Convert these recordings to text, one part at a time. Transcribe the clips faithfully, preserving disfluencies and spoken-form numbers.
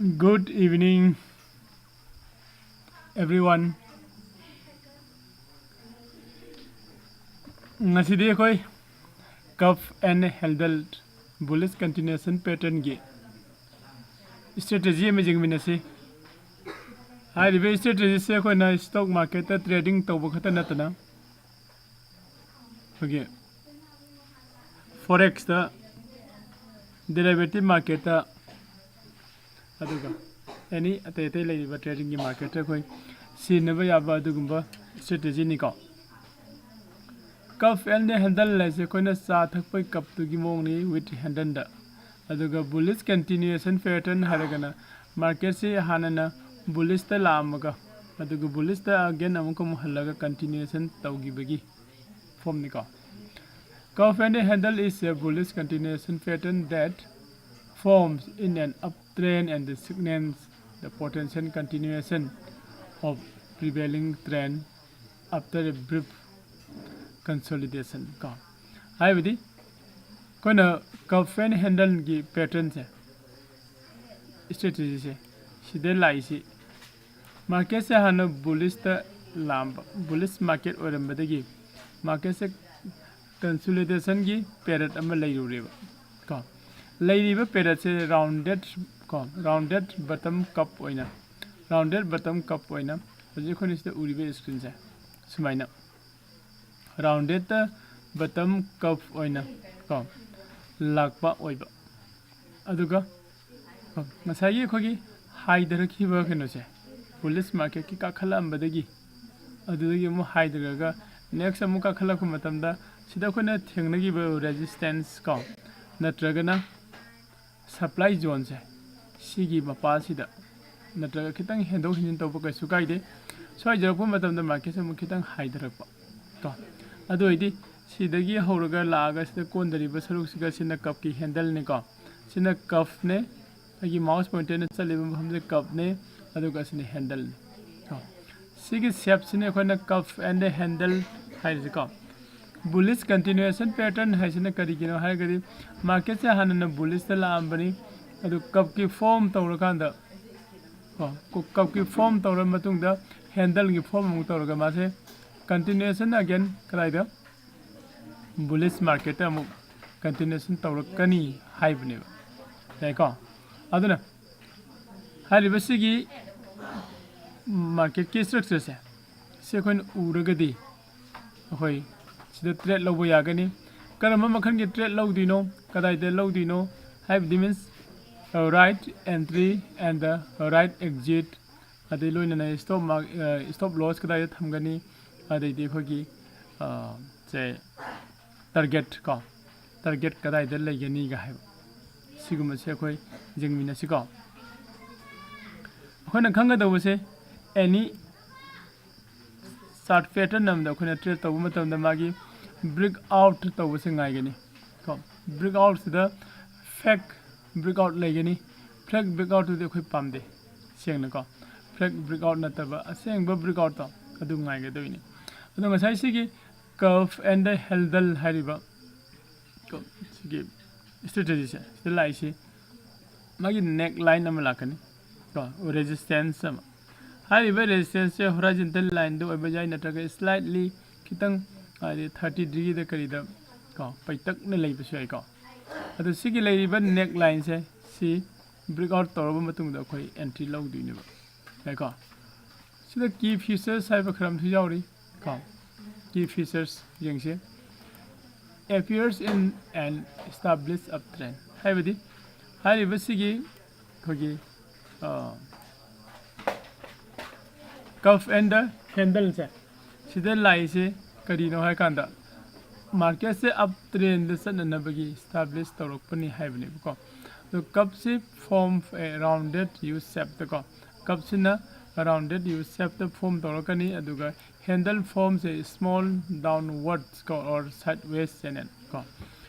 Good evening, everyone. ꯉꯁꯤꯗꯤ ꯑꯩꯈꯣꯏ cuff and handle bullish continuation patternꯒꯤ strategy ꯑꯃ ꯌꯦꯡꯃꯤꯟꯅꯁꯤ꯫ ꯍꯥꯏꯔꯤꯕ strategyꯁꯦ ꯑꯩꯈꯣꯏꯅ stock marketꯇ trading ꯇꯧꯕ ꯈꯛꯇ ꯅꯠꯇꯅ, ꯑꯩꯈꯣꯏꯒꯤ forexꯇ, derivative marketꯇ, ꯑꯗꯨꯒ any ꯑꯇꯩ ꯑꯇꯩ ꯂꯩꯔꯤꯕ tradingꯒꯤ marketꯇ ꯑꯩꯈꯣꯏ ꯁꯤꯖꯤꯟꯅꯕ ꯌꯥꯕ ꯑꯗꯨꯒꯨꯝꯕ strategyꯅꯤꯀꯣ꯫ Cuff and handle ꯍꯥꯏꯁꯦ ꯑꯩꯈꯣꯏꯅ ꯆꯥ ꯊꯛꯄꯒꯤ cupꯇꯨꯒꯤ ꯃꯑꯣꯡꯅꯤ with handleꯗ꯫ ꯑꯗꯨꯒ bullish continuation pattern ꯍꯥꯏꯔꯒꯅ marketꯁꯤ ꯍꯥꯟꯅꯅ bullishꯇ ꯂꯥꯛꯑꯝꯃꯒ, ꯑꯗꯨꯒ bullishꯇ again ꯑꯃꯨꯛꯀ ꯑꯃꯨꯛ ꯍꯜꯂꯒ continuation ꯇꯧꯈꯤꯕꯒꯤ formꯅꯤꯀꯣ꯫ Cuff and handle is a bullish continuation pattern that forms in an uptrend and signals the potential continuation of prevailing trend after a brief consolidation ꯀꯣ꯫ ꯍꯥꯏꯕꯗꯤ ꯑꯩꯈꯣꯏꯅ cuff and handleꯒꯤ patternꯁꯦ, strategyꯁꯦ, ꯁꯤꯗ ꯂꯥꯛꯏꯁꯤ marketꯁꯦ ꯍꯥꯟꯅ bullishꯇ ꯂꯥꯛꯑꯝꯕ, bullish market ꯑꯣꯏꯔꯝꯕꯗꯒꯤ marketꯁꯦ consolidationꯒꯤ period ꯑꯃ ꯂꯩꯔꯨꯔꯦꯕ ꯀꯣ꯫ ꯂꯩꯔꯤꯕ periodꯁꯦ rounded ꯀꯣ, rounded bottom cup ꯑꯣꯏꯅ, rounded bottom cup ꯑꯣꯏꯅ ꯍꯧꯖꯤꯛ ꯑꯩꯈꯣꯏꯅ ꯁꯤꯗ ꯎꯔꯤꯕ screenꯁꯦ ꯁꯨꯃꯥꯏꯅ rounded bottom cup ꯑꯣꯏꯅ ꯀꯣ ꯂꯥꯛꯄ ꯑꯣꯏꯕ꯫ ꯑꯗꯨꯒ ꯉꯁꯥꯏꯒꯤ ꯑꯩꯈꯣꯏꯒꯤ ꯍꯥꯏꯊꯔꯛꯈꯤꯕ ꯀꯩꯅꯣꯁꯦ, bullish marketꯀꯤ ꯀꯥꯈꯠꯂꯛꯑꯝꯕꯗꯒꯤ, ꯑꯗꯨꯗꯒꯤ ꯑꯃꯨꯛ ꯍꯥꯏꯊꯔꯒ next ꯑꯃꯨꯛ ꯀꯥꯈꯠꯂꯛꯄ ꯃꯇꯝꯗ ꯁꯤꯗ ꯑꯩꯈꯣꯏꯅ ꯊꯦꯡꯅꯈꯤꯕ resistance ꯀꯣ, ꯅꯠꯇ꯭ꯔꯒꯅ supply zoneꯁꯦ, ꯁꯤꯒꯤ ꯃꯄꯥꯁꯤꯗ ꯅꯠꯇ꯭ꯔꯒ ꯈꯤꯇꯪ ꯍꯦꯟꯗꯣꯛ ꯍꯦꯟꯖꯤꯟ ꯇꯧꯕ ꯀꯩꯁꯨ ꯀꯥꯏꯗꯦ꯫ ꯁ꯭ꯋꯥꯏ ꯌꯧꯔꯛꯄ ꯃꯇꯝꯗ marketꯁꯦ ꯑꯃꯨꯛ ꯈꯤꯇꯪ ꯍꯥꯏꯊꯔꯛꯄ ꯀꯣ꯫ ꯑꯗꯨ ꯑꯣꯏꯗꯤ ꯁꯤꯗꯒꯤ ꯍꯧꯔꯒ ꯂꯥꯛꯑꯒ ꯁꯤꯗ ꯀꯣꯟꯗꯔꯤꯕ ꯁꯔꯨꯛꯁꯤꯒ ꯁꯤꯅ cupꯀꯤ handleꯅꯤꯀꯣ꯫ ꯁꯤꯅ cupꯅꯦ, ꯑꯩꯒꯤ mouse pointerꯅ ꯆꯠꯂꯤꯕ ꯃꯐꯝꯁꯦ cupꯅꯦ, ꯑꯗꯨꯒ ꯁꯤꯅ handleꯅꯦ ꯀꯣ꯫ ꯁꯤꯒꯤ shapeꯁꯤꯅ ꯑꯩꯈꯣꯏꯅ cuff and handle ꯍꯥꯏꯔꯤꯁꯦꯀꯣ꯫ Bullish continuation pattern ꯍꯥꯏꯁꯤꯅ ꯀꯔꯤꯒꯤꯅꯣ ꯍꯥꯏꯔꯒꯗꯤ marketꯁꯦ ꯍꯥꯟꯅꯅ bullishꯇ ꯂꯥꯛꯑꯝꯕꯅꯤ, ꯑꯗꯨ ꯀꯞꯀꯤ ꯐꯣꯝ ꯇꯧꯔꯀꯥꯟꯗ ꯀꯣ, ꯀꯞꯀꯤ ꯐꯣꯝ ꯇꯧꯔ ꯃꯇꯨꯡꯗ ꯍꯦꯟꯗꯜꯒꯤ ꯐꯣꯝ ꯑꯃꯨꯛ ꯇꯧꯔꯒ ꯃꯥꯁꯦ continuation again ꯀꯗꯥꯏꯗ? ꯕꯨꯂꯤꯁ ꯃꯥꯔꯀꯦꯠꯇ ꯑꯃꯨꯛ continuation ꯇꯧꯔꯛꯀꯅꯤ ꯍꯥꯏꯕꯅꯦꯕ꯫ ꯌꯥꯏꯀꯣ? ꯑꯗꯨꯅ ꯍꯥꯏꯔꯤꯕꯁꯤꯒꯤ ꯃꯥꯔꯀꯦꯠꯀꯤ ꯁ꯭ꯇ꯭ꯔꯛꯆꯔꯁꯦ ꯁꯤ ꯑꯩꯈꯣꯏꯅ ꯎꯔꯒꯗꯤ ꯑꯩꯈꯣꯏ ꯁꯤꯗ ꯇ꯭ꯔꯦꯠ ꯂꯧꯕ ꯌꯥꯒꯅꯤ꯫ ꯀꯔꯝꯕ ꯃꯈꯜꯒꯤ ꯇ꯭ꯔꯦꯠ ꯂꯧꯗꯣꯏꯅꯣ, ꯀꯗꯥꯏꯗ ꯂꯧꯗꯣꯏꯅꯣ ꯍꯥꯏꯕꯗꯤ means right entry and the right exit, ꯑꯗꯩ ꯂꯣꯏꯅꯅ stop mark, stop loss ꯀꯗꯥꯏꯗ ꯊꯝꯒꯅꯤ, ꯑꯗꯩꯗꯤ ꯑꯩꯈꯣꯏꯒꯤ ꯁꯦ ꯇꯥꯔꯒꯦꯠ ꯀꯣ, ꯇꯥꯔꯒꯦꯠ ꯀꯗꯥꯏꯗ ꯂꯩꯒꯅꯤꯒ ꯍꯥꯏꯕ ꯁꯤꯒꯨꯝꯕꯁꯦ ꯑꯩꯈꯣꯏ ꯌꯦꯡꯃꯤꯟꯅꯁꯤꯀꯣ꯫ ꯑꯩꯈꯣꯏꯅ ꯈꯪꯒꯗꯧꯕꯁꯦ ꯑꯦꯅꯤ ꯆꯥꯔꯠ ꯄꯦꯇꯔꯟ ꯑꯃꯗ ꯑꯩꯈꯣꯏꯅ ꯇ꯭ꯔꯦꯠ ꯇꯧꯕ ꯃꯇꯝꯗ ꯃꯥꯒꯤ ꯕ꯭ꯔꯦꯛ ꯑꯥꯎꯠ ꯇꯧꯕꯁꯦ ꯉꯥꯏꯒꯅꯤ ꯀꯣ꯫ ꯕ꯭ꯔꯦꯛ ꯑꯥꯎꯠꯁꯤꯗ ꯐꯦꯛ ꯕ꯭ꯔꯦꯛ ꯑꯥꯎꯠ ꯂꯩꯒꯅꯤ꯫ ꯐꯦꯛ ꯕ꯭ꯔꯦꯛ ꯑꯥꯎꯠꯇꯨꯗꯤ ꯑꯩꯈꯣꯏ ꯄꯥꯝꯗꯦ, ꯁꯦꯡꯅꯀꯣ꯫ ꯐꯦꯛ ꯕ꯭ꯔꯦꯛ ꯑꯥꯎꯠ ꯅꯠꯇꯕ ꯑꯁꯦꯡꯕ ꯕ꯭ꯔꯦꯛ ꯑꯥꯎꯠꯇꯣ ꯑꯗꯨ ꯉꯥꯏꯒꯗꯣꯏꯅꯤ꯫ ꯑꯗꯣ ꯉꯁꯥꯏ ꯁꯤꯒꯤ ꯀꯞ ꯑꯦꯟ ꯗ ꯍꯦꯟꯗꯜ ꯍꯥꯏꯔꯤꯕ ꯀꯣ, ꯁꯤꯒꯤ ꯁ꯭ꯇ꯭ꯔꯦꯇꯦꯖꯤꯁꯦ ꯁꯤꯗ ꯂꯥꯛꯏꯁꯤ ꯃꯥꯒꯤ ꯅꯦꯛ ꯂꯥꯏꯟ ꯑꯃ ꯂꯥꯛꯀꯅꯤ ꯀꯣ, ꯔꯦꯖꯤꯁꯇꯦꯟꯁ ꯑꯃ꯫ ꯍꯥꯏꯔꯤꯕ ꯔꯦꯖꯤꯁꯇꯦꯟꯁꯁꯦ ꯍꯣꯔꯥꯏꯖꯟꯇꯦꯜ ꯂꯥꯏꯟꯗ ꯑꯣꯏꯕ ꯌꯥꯏ, ꯅꯠꯇ꯭ꯔꯒ ꯁ꯭ꯂꯥꯏꯠꯂꯤ ꯈꯤꯇꯪ ꯍꯥꯏꯗꯤ ꯊꯥꯔꯇꯤ ꯗꯤꯒ꯭ꯔꯤꯗ ꯀꯔꯤꯗ ꯀꯣ ꯄꯩꯇꯛꯅ ꯂꯩꯕꯁꯨ ꯌꯥꯏꯀꯣ꯫ ꯑꯗꯣ ꯁꯤꯒꯤ ꯂꯩꯔꯤꯕ ꯅꯦꯛ ꯂꯥꯏꯟꯁꯦ ꯁꯤ ꯕ꯭ꯔꯦꯛ ꯑꯥꯎꯠ ꯇꯧꯔꯕ ꯃꯇꯨꯡꯗ ꯑꯩꯈꯣꯏ ꯑꯦꯟꯇ꯭ꯔꯤ ꯂꯧꯗꯣꯏꯅꯦꯕ꯫ ꯌꯥꯏꯀꯣ? ꯁꯤꯗ ꯀꯤ ꯐꯤꯆꯔꯁ ꯍꯥꯏꯕ ꯈꯔ ꯑꯃꯁꯨ ꯌꯥꯎꯔꯤ ꯀꯣ꯫ ꯀꯤ ꯐꯤꯆꯔꯁ ꯌꯦꯡꯁꯦ꯫ Appears in an established uptrend ꯍꯥꯏꯕꯗꯤ ꯍꯥꯏꯔꯤꯕꯁꯤꯒꯤ ꯑꯩꯈꯣꯏꯒꯤ ꯀꯞ ꯑꯦꯟ ꯗ ꯍꯦꯟꯗꯜꯁꯦ ꯁꯤꯗ ꯂꯥꯛꯏꯁꯦ ꯀꯔꯤꯅꯣ ꯍꯥꯏꯀꯥꯟꯗ ꯃꯥꯔꯀꯦꯠꯁꯦ ꯑꯞ ꯇ꯭ꯔꯦꯟꯗ ꯆꯠꯅꯅꯕꯒꯤ ꯏꯁꯇꯥꯕ꯭ꯂꯤꯁ ꯇꯧꯔꯛꯄꯅꯤ ꯍꯥꯏꯕꯅꯦꯕꯀꯣ꯫ ꯑꯗꯣ ꯀꯞꯁꯤ ꯐꯣꯝ ꯔꯥꯎꯟꯗꯦꯠ ꯌꯨ ꯁꯦꯞꯇꯀꯣ, ꯀꯞꯁꯤꯅ ꯔꯥꯎꯟꯗꯦꯠ ꯌꯨ ꯁꯦꯞꯇ ꯐꯣꯝ ꯇꯧꯔꯛꯀꯅꯤ꯫ ꯑꯗꯨꯒ ꯍꯦꯟꯗꯜ ꯐꯣꯝꯁꯦ ꯁ꯭ꯃꯣꯜ ꯗꯥꯎꯟꯋꯥꯔꯗ ꯀꯣ ꯑꯣꯔ ꯁꯥꯏꯠꯋꯦꯁ ꯆꯦꯅꯦꯜ ꯀꯣ꯫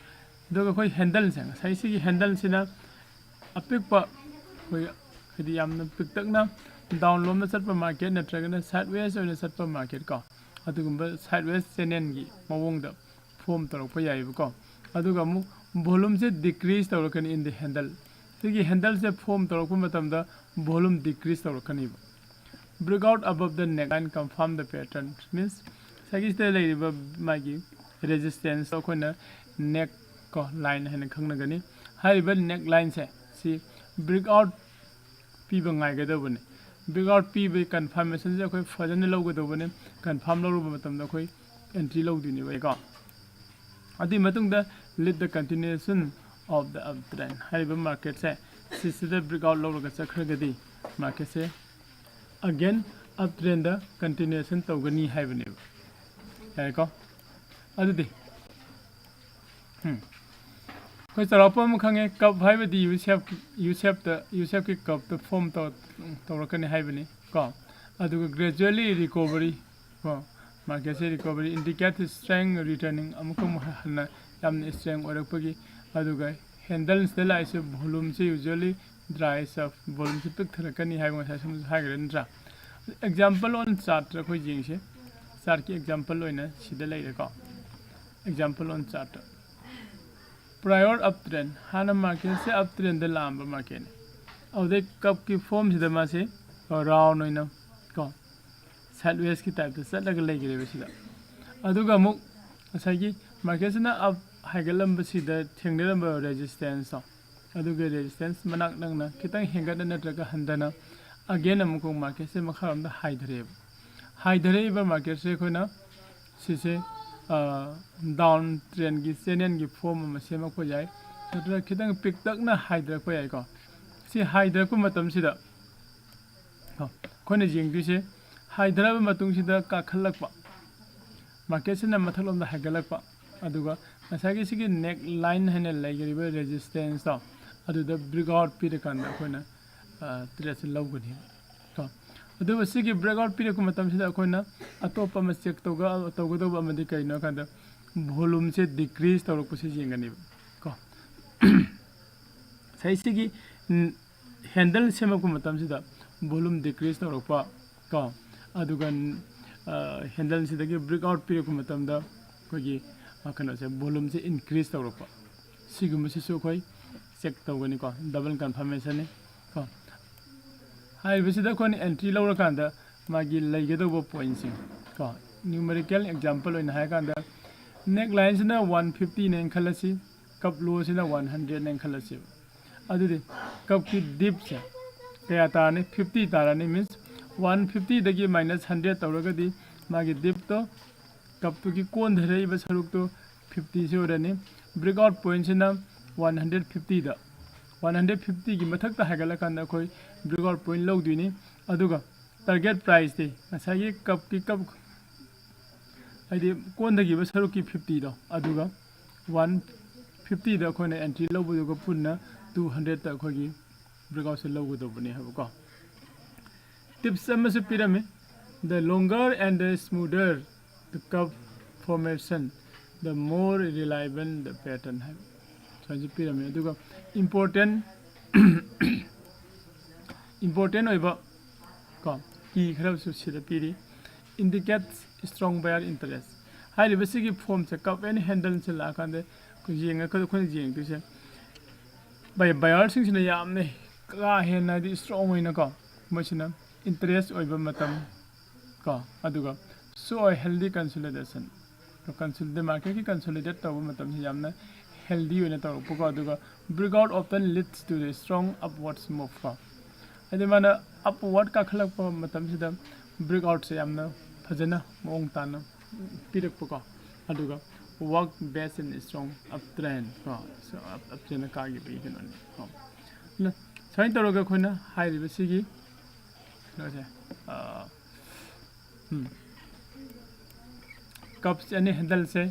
ꯑꯗꯨꯒ ꯑꯩꯈꯣꯏ ꯍꯦꯟꯗꯜꯁꯦ ꯉꯁꯥꯏ ꯁꯤꯒꯤ ꯍꯦꯟꯗꯜꯁꯤꯅ ꯑꯄꯤꯛꯄ ꯑꯩꯈꯣꯏ ꯍꯥꯏꯗꯤ ꯌꯥꯝꯅ ꯄꯤꯛꯇꯛꯅ ꯗꯥꯎꯟ ꯂꯣꯝꯗ ꯆꯠꯄ ꯃꯥꯔꯀꯦꯠ ꯅꯠꯇ꯭ꯔꯒꯅ ꯁꯥꯏꯠꯋꯦꯁ ꯑꯣꯏꯅ ꯆꯠꯄ ꯃꯥꯔꯀꯦꯠ ꯀꯣ, ꯑꯗꯨꯒꯨꯝꯕ ꯁꯥꯏꯠꯋꯦꯁ ꯆꯦꯅꯦꯜꯒꯤ ꯃꯑꯣꯡꯗ ꯐꯣꯝ ꯇꯧꯔꯛꯄ ꯌꯥꯏꯑꯕꯀꯣ꯫ ꯑꯗꯨꯒ ꯑꯃꯨꯛ ꯚꯣꯂꯨꯝꯁꯦ ꯗꯤꯀ꯭ꯔꯤꯁ ꯇꯧꯔꯛꯀꯅꯤ in the handle꯫ ꯁꯤꯒꯤ ꯍꯦꯟꯗꯜꯁꯦ ꯐꯣꯝ ꯇꯧꯔꯛꯄ ꯃꯇꯝꯗ ꯚꯣꯂꯨꯝ ꯗꯤꯀ꯭ꯔꯤꯁ ꯇꯧꯔꯛꯀꯅꯤꯕ꯫ Break out above the neckline, confirm the pattern, means ꯉꯁꯥꯏꯒꯤ ꯁꯤꯗ ꯂꯩꯔꯤꯕ ꯃꯥꯒꯤ ꯔꯦꯖꯤꯁꯇꯦꯟꯁ ꯑꯩꯈꯣꯏꯅ ꯅꯦꯛ ꯀꯣ ꯂꯥꯏꯟ ꯍꯥꯏꯅ ꯈꯪꯅꯒꯅꯤ꯫ ꯍꯥꯏꯔꯤꯕ ꯅꯦꯛ ꯂꯥꯏꯟꯁꯦ ꯁꯤ ꯕ꯭ꯔꯦꯛ ꯑꯥꯎꯠ ꯄꯤꯕ ꯉꯥꯏꯒꯗꯕꯅꯤ꯫ ꯕ꯭ꯔꯦꯛ ꯑꯥꯎꯠ ꯄꯤꯕꯒꯤ ꯀꯟꯐꯥꯔꯃꯦꯁꯟꯁꯦ ꯑꯩꯈꯣꯏ ꯐꯖꯅ ꯂꯧꯒꯗꯧꯕꯅꯤ꯫ ꯀꯟꯐꯥꯔꯝ ꯂꯧꯔꯕ ꯃꯇꯝꯗ ꯑꯩꯈꯣꯏ ꯑꯦꯟꯇ꯭ꯔꯤ ꯂꯧꯗꯣꯏꯅꯦꯕ ꯀꯣ꯫ ꯑꯗꯨꯒꯤ ꯃꯇꯨꯡꯗ lead the continuation of the uptrend ꯍꯥꯏꯔꯤꯕ ꯃꯥꯔꯀꯦꯠꯁꯦ ꯁꯤꯁꯤꯗ ꯕ꯭ꯔꯦꯛ ꯑꯥꯎꯠ ꯂꯧꯔꯒ ꯆꯠꯈ꯭ꯔꯒꯗꯤ ꯃꯥꯔꯀꯦꯠꯁꯦ again uptrendꯗ continuation ꯇꯧꯒꯅꯤ ꯍꯥꯏꯕꯅꯦꯕ꯫ ꯌꯥꯔꯦꯀꯣ? ꯑꯗꯨꯗꯤ ꯎꯝ꯫ ꯑꯩꯈꯣꯏ ꯆꯥꯎꯔꯥꯛꯄ ꯑꯃ ꯈꯪꯉꯦ, ꯀꯞ ꯍꯥꯏꯕꯗꯤ ꯌꯨ ꯁꯦꯞꯀꯤ ꯌꯨ ꯁꯦꯞꯇ ꯌꯨ ꯁꯦꯞꯀꯤ ꯀꯞꯇ ꯐꯣꯝ ꯇꯧꯔꯛꯀꯅꯤ ꯍꯥꯏꯕꯅꯤ ꯀꯣ꯫ ꯑꯗꯨꯒ gradually recovery ꯀꯣ, ꯃꯥꯔꯀꯦꯠꯁꯦ recovery indicate strength returning, ꯑꯃꯨꯛꯀ ꯑꯃꯨꯛ ꯍꯟꯅ ꯌꯥꯝꯅ ꯏꯁꯇ꯭ꯔꯦꯡ ꯑꯣꯏꯔꯛꯄꯒꯤ꯫ ꯑꯗꯨꯒ ꯍꯦꯟꯗꯜꯁꯤꯗ ꯂꯥꯛꯏꯁꯦ ꯚꯣꯂꯨꯝꯁꯦ usually dries up, ꯚꯣꯂꯨꯝꯁꯦ ꯄꯤꯛꯊꯔꯛꯀꯅꯤ ꯍꯥꯏꯕ ꯉꯁꯥꯏ ꯁꯣꯝꯗꯁꯨ ꯍꯥꯏꯈ꯭ꯔꯦ ꯅꯠꯇ꯭ꯔꯥ? Example on chart ꯑꯩꯈꯣꯏ ꯌꯦꯡꯁꯦ꯫ ꯆꯥꯔꯠꯀꯤ ꯑꯦꯛꯖꯥꯝꯄꯜ ꯑꯣꯏꯅ ꯁꯤꯗ ꯂꯩꯔꯦꯀꯣ꯫ Example on chart꯫ Prior uptrend, ꯍꯥꯟꯅ ꯃꯥꯔꯀꯦꯠꯁꯦ ꯑꯞ ꯇ꯭ꯔꯦꯟꯗ ꯂꯥꯛꯑꯝꯕ ꯃꯥꯔꯀꯦꯠꯅꯤ꯫ ꯑꯗꯨꯗꯩ ꯀꯞꯀꯤ ꯐꯣꯝꯁꯤꯗ ꯃꯥꯁꯦ ꯔꯥꯎꯟ ꯑꯣꯏꯅ ꯀꯣ ꯁꯥꯏꯠ ꯋꯦꯁꯀꯤ ꯇꯥꯏꯞꯇ ꯆꯠꯂꯒ ꯂꯩꯈ꯭ꯔꯦꯕ ꯁꯤꯗ꯫ ꯑꯗꯨꯒ ꯑꯃꯨꯛ ꯉꯁꯥꯏꯒꯤ ꯃꯥꯔꯀꯦꯠꯁꯤꯅ ꯑꯞ ꯍꯥꯏꯒꯠꯂꯝꯕꯁꯤꯗ ꯊꯦꯡꯅꯔꯝꯕ ꯔꯦꯖꯤꯁꯇꯦꯟꯁꯇꯣ, ꯑꯗꯨꯒꯤ ꯔꯦꯖꯤꯁꯇꯦꯟꯁ ꯃꯅꯥꯛ ꯅꯛꯅ ꯈꯤꯇꯪ ꯍꯦꯟꯒꯠꯅ ꯅꯠꯇ꯭ꯔꯒ ꯍꯟꯊꯅ again ꯑꯃꯨꯛꯀ ꯃꯥꯔꯀꯦꯠꯁꯦ ꯃꯈꯥꯔꯣꯝꯗ ꯍꯥꯏꯊꯔꯛꯑꯦꯕ꯫ ꯍꯥꯏꯊꯔꯛꯏꯕ ꯃꯥꯔꯀꯦꯠꯁꯦ ꯑꯩꯈꯣꯏꯅ ꯁꯤꯁꯦ ꯗꯥꯎꯟ ꯇ꯭ꯔꯦꯟꯒꯤ ꯆꯦꯅꯦꯜꯒꯤ ꯐꯣꯝ ꯑꯃ ꯁꯦꯝꯃꯛꯄ ꯌꯥꯏ, ꯅꯠꯇ꯭ꯔꯒ ꯈꯤꯇꯪ ꯄꯤꯛꯇꯛꯅ ꯍꯥꯏꯊꯔꯛꯄ ꯌꯥꯏꯀꯣ꯫ ꯁꯤ ꯍꯥꯏꯊꯔꯛꯄ ꯃꯇꯝꯁꯤꯗ ꯀꯣ, ꯑꯩꯈꯣꯏꯅ ꯌꯦꯡꯗꯣꯏꯁꯦ ꯍꯥꯏꯊꯔꯕ ꯃꯇꯨꯡꯁꯤꯗ ꯀꯥꯈꯠꯂꯛꯄ, ꯃꯥꯔꯀꯦꯠꯁꯤꯅ ꯃꯊꯛꯂꯣꯝꯗ ꯍꯥꯏꯒꯠꯂꯛꯄ, ꯑꯗꯨꯒ ꯉꯁꯥꯏꯒꯤ ꯁꯤꯒꯤ ꯅꯦꯛ ꯂꯥꯏꯟ ꯍꯥꯏꯅ ꯂꯩꯈ꯭ꯔꯤꯕ ꯔꯦꯖꯤꯁꯇꯦꯟꯁꯇꯣ ꯑꯗꯨꯗ ꯕ꯭ꯔꯦꯛ ꯑꯥꯎꯠ ꯄꯤꯔꯀꯥꯟꯗ ꯑꯩꯈꯣꯏꯅ ꯇ꯭ꯔꯦꯠꯁꯦ ꯂꯧꯒꯅꯤ ꯀꯣ꯫ ꯑꯗꯨꯒ ꯁꯤꯒꯤ ꯕ꯭ꯔꯦꯛ ꯑꯥꯎꯠ ꯄꯤꯔꯛꯄ ꯃꯇꯝꯁꯤꯗ ꯑꯩꯈꯣꯏꯅ ꯑꯇꯣꯞꯄ ꯑꯃ ꯆꯦꯛ ꯇꯧꯒ ꯇꯧꯒꯗꯧꯕ ꯑꯃꯗꯤ ꯀꯔꯤꯅꯣ ꯍꯥꯏ ꯀꯥꯟꯗ ꯚꯣꯂꯨꯝꯁꯦ ꯗꯤꯀ꯭ꯔꯤꯁ ꯇꯧꯔꯛꯄꯁꯦ ꯌꯦꯡꯒꯅꯦꯕ ꯀꯣ꯫ ꯉꯁꯥꯏ ꯁꯤꯒꯤ ꯍꯦꯟꯗꯜ ꯁꯦꯝꯃꯛꯄ ꯃꯇꯝꯁꯤꯗ ꯚꯣꯂꯨꯝ ꯗꯤꯀ꯭ꯔꯤꯁ ꯇꯧꯔꯛꯄ ꯀꯣ, ꯑꯗꯨꯒ ꯍꯦꯟꯗꯜꯁꯤꯗꯒꯤ ꯕ꯭ꯔꯦꯛ ꯑꯥꯎꯠ ꯄꯤꯔꯛꯄ ꯃꯇꯝꯗ ꯑꯩꯈꯣꯏꯒꯤ ꯀꯩꯅꯣꯁꯦ, ꯚꯣꯂꯨꯝꯁꯦ ꯏꯟꯀ꯭ꯔꯤꯁ ꯇꯧꯔꯛꯄ, ꯁꯤꯒꯨꯝꯕꯁꯤꯁꯨ ꯑꯩꯈꯣꯏ ꯆꯦꯛ ꯇꯧꯒꯅꯤꯀꯣ, ꯗꯕꯜ ꯀꯟꯐꯔꯃꯦꯁꯟꯅꯤ ꯀꯣ꯫ ꯍꯥꯏꯔꯤꯕꯁꯤꯗ ꯑꯩꯈꯣꯏꯅ ꯑꯦꯟꯇ꯭ꯔꯤ ꯂꯧꯔꯀꯥꯟꯗ ꯃꯥꯒꯤ ꯂꯩꯒꯗꯧꯕ ꯄꯣꯏꯟꯁꯤꯡ ꯀꯣ, ꯅ꯭ꯌꯨꯃꯔꯤꯀꯦꯜ ꯑꯦꯛꯖꯥꯝꯄꯜ ꯑꯣꯏꯅ ꯍꯥꯏꯔꯀꯥꯟꯗ ꯅꯦꯛ ꯂꯥꯏꯟꯁꯤꯅ ꯋꯥꯟ ꯐꯤꯐꯇꯤꯅꯦꯅ ꯈꯜꯂꯁꯤ, ꯀꯞ ꯂꯣꯁꯤꯅ ꯋꯥꯟ ꯍꯟꯗ꯭ꯔꯦꯗꯅꯦꯅ ꯈꯜꯂꯁꯦꯕ꯫ ꯑꯗꯨꯗꯤ ꯀꯞꯀꯤ ꯗꯤꯞꯁꯦ ꯀꯌꯥ ꯇꯥꯔꯅꯤ? ꯐꯤꯐꯇꯤ ꯇꯥꯔꯅꯤ꯫ ꯃꯤꯟꯁ ꯋꯥꯟ ꯐꯤꯐꯇꯤꯗꯒꯤ ꯃꯥꯏꯅꯁ ꯍꯟꯗ꯭ꯔꯦꯗ ꯇꯧꯔꯒꯗꯤ ꯃꯥꯒꯤ ꯗꯤꯞꯇꯣ, ꯀꯞꯇꯨꯒꯤ ꯀꯣꯟꯊꯔꯛꯏꯕ ꯁꯔꯨꯛꯇꯨ ꯐꯤꯐꯇꯤꯁꯤ ꯑꯣꯏꯔꯅꯤ꯫ ꯕ꯭ꯔꯦꯛꯑꯥꯎꯠ ꯄꯣꯏꯟꯁꯤꯅ ꯋꯥꯟ ꯍꯟꯗ꯭ꯔꯦꯗ ꯐꯤꯐꯇꯤꯗ, ꯋꯥꯟ ꯍꯟꯗ꯭ꯔꯦꯗ ꯐꯤꯐꯇꯤꯒꯤ ꯃꯊꯛꯇ ꯍꯥꯏꯒꯠꯂꯀꯥꯟꯗ ꯑꯩꯈꯣꯏ ꯕ꯭ꯔꯦꯛꯑꯥꯎꯠ ꯄꯣꯏꯟ ꯂꯧꯗꯣꯏꯅꯤ꯫ ꯑꯗꯨꯒ ꯇꯥꯔꯒꯦꯠ ꯄ꯭ꯔꯥꯏꯁꯇꯤ ꯉꯁꯥꯏꯒꯤ ꯀꯞꯀꯤ ꯀꯞ, ꯍꯥꯏꯗꯤ ꯀꯣꯟꯊꯈꯤꯕ ꯁꯔꯨꯛꯀꯤ ꯐꯤꯐꯇꯤꯗꯣ, ꯑꯗꯨꯒ ꯋꯥꯟ ꯐꯤꯐꯇꯤꯗ ꯑꯩꯈꯣꯏꯅ ꯑꯦꯟꯇ꯭ꯔꯤ ꯂꯧꯕꯗꯨꯒ ꯄꯨꯟꯅ ꯇꯨ ꯍꯟꯗ꯭ꯔꯦꯗꯇ ꯑꯩꯈꯣꯏꯒꯤ ꯕ꯭ꯔꯦꯛꯑꯥꯎꯠꯁꯦ ꯂꯧꯒꯗꯧꯕꯅꯦ ꯍꯥꯏꯕꯀꯣ꯫ ꯇꯤꯞꯁ ꯑꯃꯁꯨ ꯄꯤꯔꯝꯃꯤ, "The longer and the smoother the cup formation, the more reliable the pattern" ꯍꯥꯏꯕ ꯁꯨꯃꯥꯏꯅꯁꯨ ꯄꯤꯔꯝꯃꯤ꯫ ꯑꯗꯨꯒ ꯏꯝꯄꯣꯔꯇꯦꯟ ꯏꯝꯄꯣꯔꯇꯦꯟ ꯑꯣꯏꯕ ꯀꯣ ꯀꯤ ꯈꯔꯁꯨ ꯁꯤꯗ ꯄꯤꯔꯤ꯫ "Indicates strong buyer interest" ꯍꯥꯏꯔꯤꯕꯁꯤꯒꯤ ꯐꯣꯝꯁꯦ, ꯀꯞ ꯑꯦꯟ ꯍꯦꯟꯗꯜꯁꯦ ꯂꯥꯛꯑꯀꯥꯟꯗ ꯑꯩꯈꯣꯏ ꯌꯦꯡꯉꯒ ꯑꯩꯈꯣꯏꯅ ꯌꯦꯡꯗꯣꯏꯁꯦ, ꯕꯥꯏ ꯕꯥꯌꯔꯁꯤꯡꯁꯤꯅ ꯌꯥꯝꯅ ꯀꯥ ꯍꯦꯟꯅ ꯍꯥꯏꯗꯤ ꯏꯁꯇ꯭ꯔꯣꯡ ꯑꯣꯏꯅꯀꯣ, ꯃꯣꯏꯁꯤꯅ ꯏꯟꯇꯔꯦꯁ ꯑꯣꯏꯕ ꯃꯇꯝ ꯀꯣ, ꯑꯗꯨꯒ show a healthy consolidation, ꯀꯟꯁꯣꯂꯤꯗꯦꯠ, ꯃꯥꯔꯀꯦꯠꯀꯤ ꯀꯟꯁꯣꯂꯤꯗꯦꯠ ꯇꯧꯕ ꯃꯇꯝꯁꯤ ꯌꯥꯝꯅ ꯍꯦꯜꯗꯤ ꯑꯣꯏꯅ ꯇꯧꯔꯛꯄꯀꯣ꯫ ꯑꯗꯨꯒ breakout often leads to the strong upwards move ꯀꯣ, ꯍꯥꯏꯗꯤ ꯃꯥꯅ ꯑꯞꯋꯥꯔꯗ ꯀꯥꯈꯠꯂꯛꯄ ꯃꯇꯝꯁꯤꯗ ꯕ꯭ꯔꯦꯛꯑꯥꯎꯠꯁꯦ ꯌꯥꯝꯅ ꯐꯖꯅ ꯃꯑꯣꯡ ꯇꯥꯅ ꯄꯤꯔꯛꯄꯀꯣ꯫ ꯑꯗꯨꯒ work best in strong uptrend ꯀꯣ, ꯑꯞ ꯇ꯭ꯔꯦꯟꯗ ꯀꯥꯈꯤꯕꯒꯤ ꯀꯩꯅꯣꯅꯤ ꯀꯣ꯫ ꯑꯗꯨꯅ ꯁꯨꯃꯥꯏꯅ ꯇꯧꯔꯒ ꯑꯩꯈꯣꯏꯅ ꯍꯥꯏꯔꯤꯕꯁꯤꯒꯤ ꯀꯩꯅꯣꯁꯦ, ꯀꯞꯁ ꯑꯅꯤ ꯍꯦꯟꯗꯜꯁꯦ